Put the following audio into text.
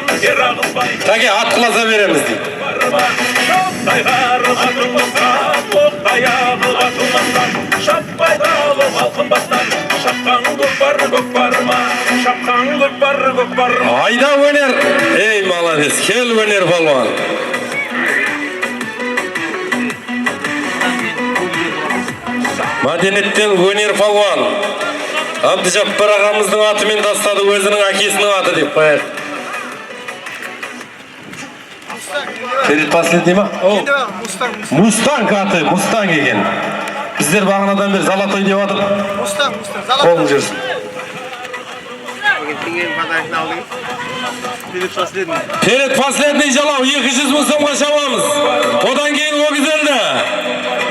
Тәке, ат құласа береміз дейді. Тайғарып атылмастан, оқ таяғы атылмастан, шаппай алқынбастан, шапқан көкпар, көкпар ма, шапқан көкпар, көкпар ма? Айда, Өнер! Ей, молодец! Кел, Өнер палуан. Мәдениеттен Өнер палуан. Әбдіжаппар ағамыздың атымен тастады, өзінің әкесінің аты деп қояйық. Перед последний ма? О, Мустанг аты, Мустанг екен. Біздер бағанадан бері золотой деп жатыр. Мустанг, Мустанг. Қолың жүрсін. Теңгенің подарок ын алдыңыз. Перед последний. Перед последний жалау 200 мың сомға шабамыз. Одан кейін өгіз өлді.